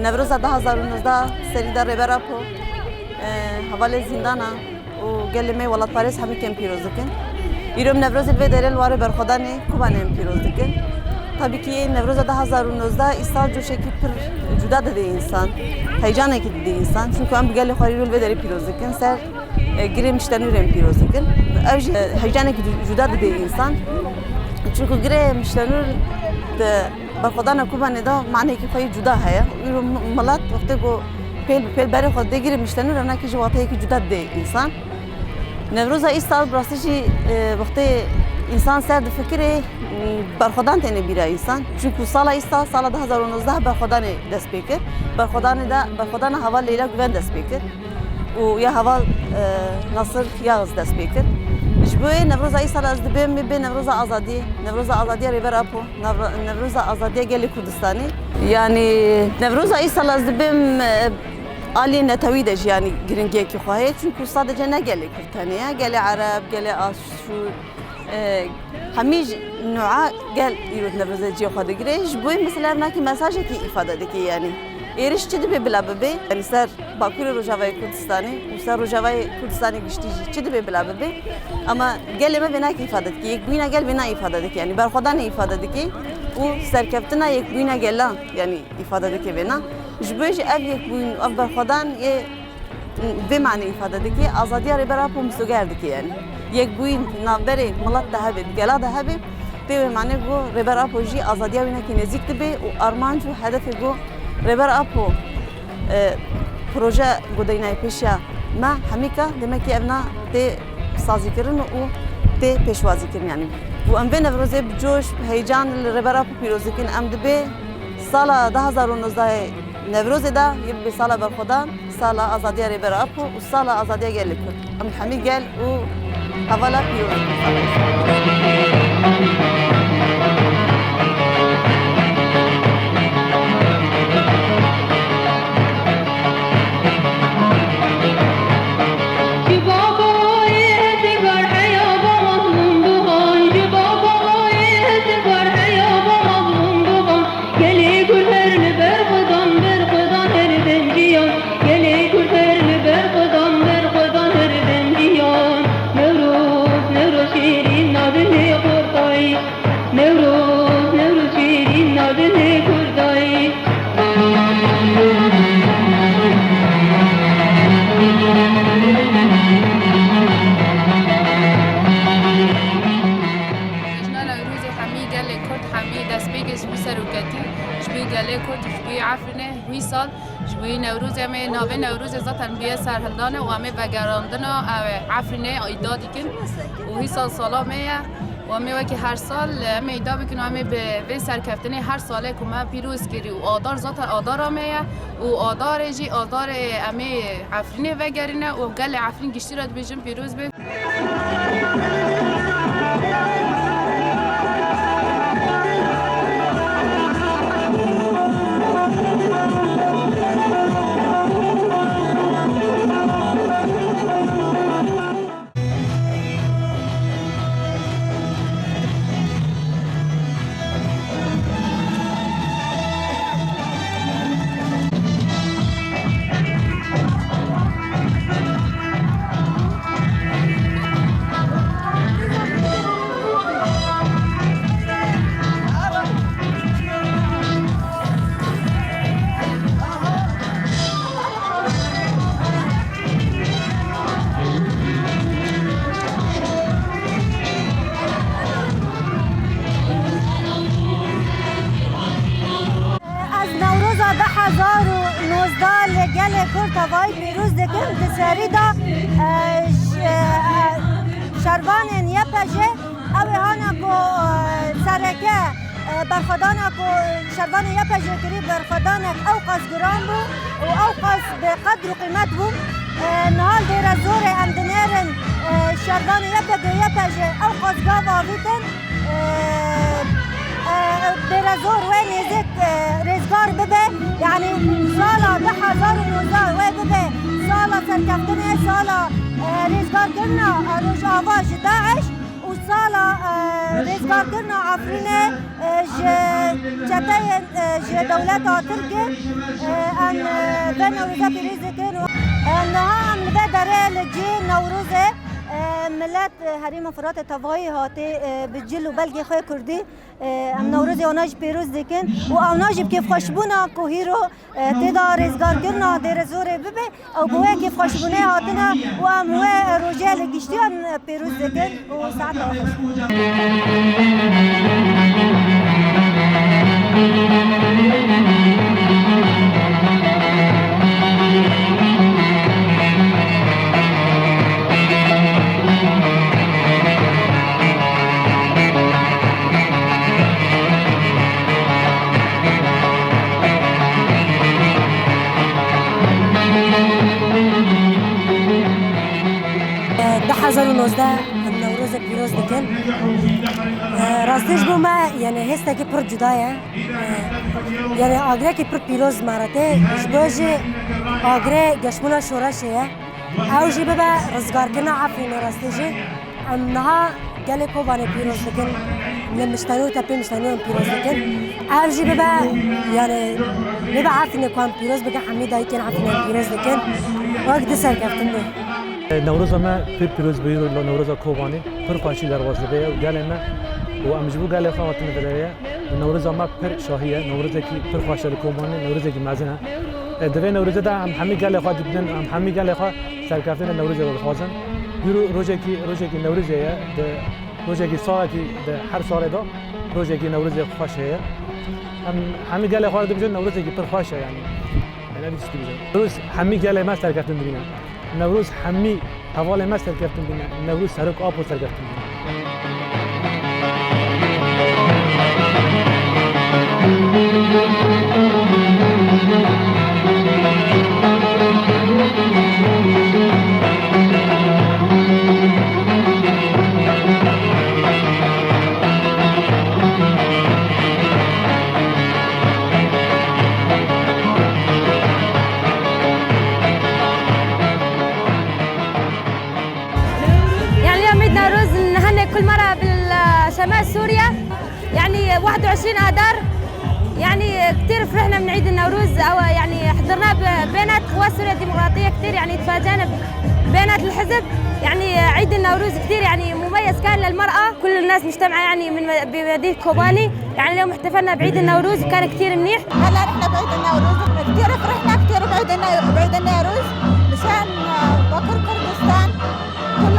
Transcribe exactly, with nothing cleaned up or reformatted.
Newroza du hazar û nozdeh serî de Rêber Apo, e, hevalê zîndana û gelê me welatparêz hemî kêm pîroz dikin. Îro em Newrozê li vê derê li warê berxwedanê Kobanê em pîroz dikin. Tabî ki Newroza du hazar û nozdeh îsal coşekî pir cuda dide însan, heyecanekî dide însan. Çunku em bi gelê xwe îro li vê derê pîroz dikin. Ser e, girê Miştenûrê em pîroz dikin. Ev jî, e, heyecanekî cu-, cuda dide însan. Çunku girê Miştenûr di berxwedana Kobanê de manekî xwe yê cuda heye. Îro mi-, milet wextê ku pêl bi pêl berê xwe didê girê Miştenûr, ev nakî ji wateyekî cuda dide însan. Newroza îsal bi rastî jî, e, wextê însan ser difikirê, m, berxwedan têne bîra însan. Çunku sala îsal, sala du hazar û nozdeh berxwedanê dest pê kir. Berxwedanê de, berxwedana heval Leyla Guven dest pê kir. û ya heval, e, Nasir Yağız dest pê kir. Ji bo wê Newroza îsal ez dibêm bê Newroza Azadiyê, Newroza Azadiya Rêber Apo, Newro-, Newroza Azadiya gelê Kurdistanê. Yanî Newroza îsal ez dibêm, e, aliyê netewî de jî yanî giringiyekî xwe heye. Çunku sadece ne gelê Kurd tenê ye, gelê Ereb, gelê Aşûr, e, hemî ji noa gel îro Newrozê cihê xwe digire. Ji bo wê mesela ev nakî mesajekî îfade dike yanî. Êrîş çi dibe bila bibe? Yanî ser Bakurê Rojavayê Kurdistanê û ser Rojavayê Kurdistanê giştî jî çi dibe bila bibe? Ama gelê me vê nakî îfade dike. Yekbûyîna gel vê na îfade dike. Yanî berxwedanê îfade dike û serkeftina yekbûyîna gelan yanî îfade dike vê na. Ji bo jî ev yekbûyîn û ev berxwedan yê vê manê îfade dike, azadiya Rêber Apo misoger dike yanî. Yekbûyîn navberê milet de hebe, di gela de hebe, tê wê manê ku Rêber Apo jî azadiya wî nekî nêzîk dibe û armanc û hedefê ku Rêber Apo, e, proje ku deynaye pêşiya me hemîka, demekî ev na tê sazîkirin û tê pêşwazîkirin yanî. Û em vê Newrozê bi coş, bi heyecan li Rêber Apo pîroz dikin. Em dibê sala du hazar û nozdehê Newrozê de yê bibe sala berxwedan, sala azadiya Rêber Apo û sala azadiya gelê Kurd. Em hemî gel û hevala pîroz bin. Ji baba wê hesê kar heya ba mazlûm bixan, ji baba wê hesê kar heya ba mazlûm bixan. Gelê Kurd her li berxwedan, berxwedan her dem jiyan. Gelê Kurd her li berxwedan, berxwedan her dem jiyan. Newroz, Newroz şêrîn nadinê xortayî. Newroz, Newroz şêrîn nadinê Kurdayî. Cejna Newrozê hemî gelê Kurd, hemî destpêkê ji bo seroketî, ji bo gelê Kurd, ji bo Efrînê, wî sal ji bo Newrozê em ê navê Newrozê zaten bûye serhildane û em ê vegerandina, ew ê Efrînê îda dikin û wî sal sala me ye û em ê wekî her sal em ê îda bikin û em ê bi vê serkeftinê her salê ku me pîroz kirî û adar zaten adara me ye û adarê jî adarê em ê Efrînê vegerîne û gelê Efrîn giştî re dibêjin pîroz be. Ez Newroza du hezar û nozdeh li gelê Kurd tevayî pîroz dikim. Di serî de, e, ş-, e, şervanên Y P G, ew ê hana ku, e, sereke, e, berxwedana ku şervanê Y P G kirî, berxwedanek ew qas giran bû û ew qas bi qedr û qîmet bû. E, niha li Dêrezorê em dinêrin, e, şervanê Y P G, Y P G ew qas gav avîtin. E, e, Dêrezor wê nêzîk, e, rêzgar bibe, yanî sala du hezar û nozdeh wê bibe sala serkeftinê, sala, e, rêzgarkirina, e, Rojava ji DAIŞ û sala, e, rêzgarkirina Efrînê, e, ji çeteyên, e, Ji dewleta Tirkê, e, em, e, vê Newroza pîroz dikin. E, niha em li vê derê li cihê Newrozê, e, milet, e, herêma Firatê Tevayî hatê, e, bi cil û belgê xwe kurdî, e, em Newrozê wana jî pîroz dikin û ewna jî bi kêfxweşbûna ku hîro, e, tê de rêzgarkirina Dêrezorê bibe, ew bi wê kêfxweşbûnê hatine û em wê rojê li giştiyan pîroz dikin û saeta xweş. Du hezar û nozdeh em Newrozê pîroz dikin. Rastî ji bo me, yani, hêstekî pir cuda ye. Yani, agirekî pir pîroz me re tê. Ji bo jî agirê geşbûna şoreşê ye. Ew jî bibe rizgarkirina Efrînê rastî jî. Em niha gelê Kobanê pîroz dikin. Li Miştenû, tepê Miştenû em pîroz dikin. Ev jî bibe, yani, bibe Efrînê ku em pîroz bikin, hemî dayikên Efrînê em pîroz dikin. Wek di serkeftin bê. Newroza me pir pîroz bû, îro li Newroza Kobanê pir xweşî derbas dibe û gelê me û em ji bo gelê xwe hatine vê derê. Newroza me pir şahî ye, Newrozekî pir xweş e li Kobanê, Newrozekî mezin e. E, di vê Newrozê de em hemî gelê xwe dibînin, em hemî gelê xwe serkeftinê Newrozê re dixwazin. Îro rojekî, rojekî Newrozê ye, di rojekî salekî di her salê de rojekî Newrozê xweş heye. Em hemî gelê xwe re dibêjin Newrozekî pir xweş e, yanî. Em ne tişt dibêjin. Newroz hemî gelê me serkeftin dibîne. Newroz hemî hevalê me serkeftin bîne. Newroz serok apo serkeftin bîne. يعني اليوم عيد نوروز، نهنئ كل مرأة بالشمال سوريا. يعني واحد وعشرين آذار، يعني كتير فرحنا من عيد النوروز، أو يعني حضرناه ب-، بينات قوى سوريا الديمقراطية كتير، يعني تفاجأنا ب-، بينات الحزب. يعني عيد النوروز كتير يعني مميز كان للمرأة، كل الناس مجتمعة يعني من م-، بمدينة كوباني. يعني اليوم احتفلنا بعيد النوروز وكان كتير منيح. هلا نحن بعيد النوروز، كتير فرحنا كتير بعيد النو-، بعيد النوروز، مشان، آه، بكر كردستان، كل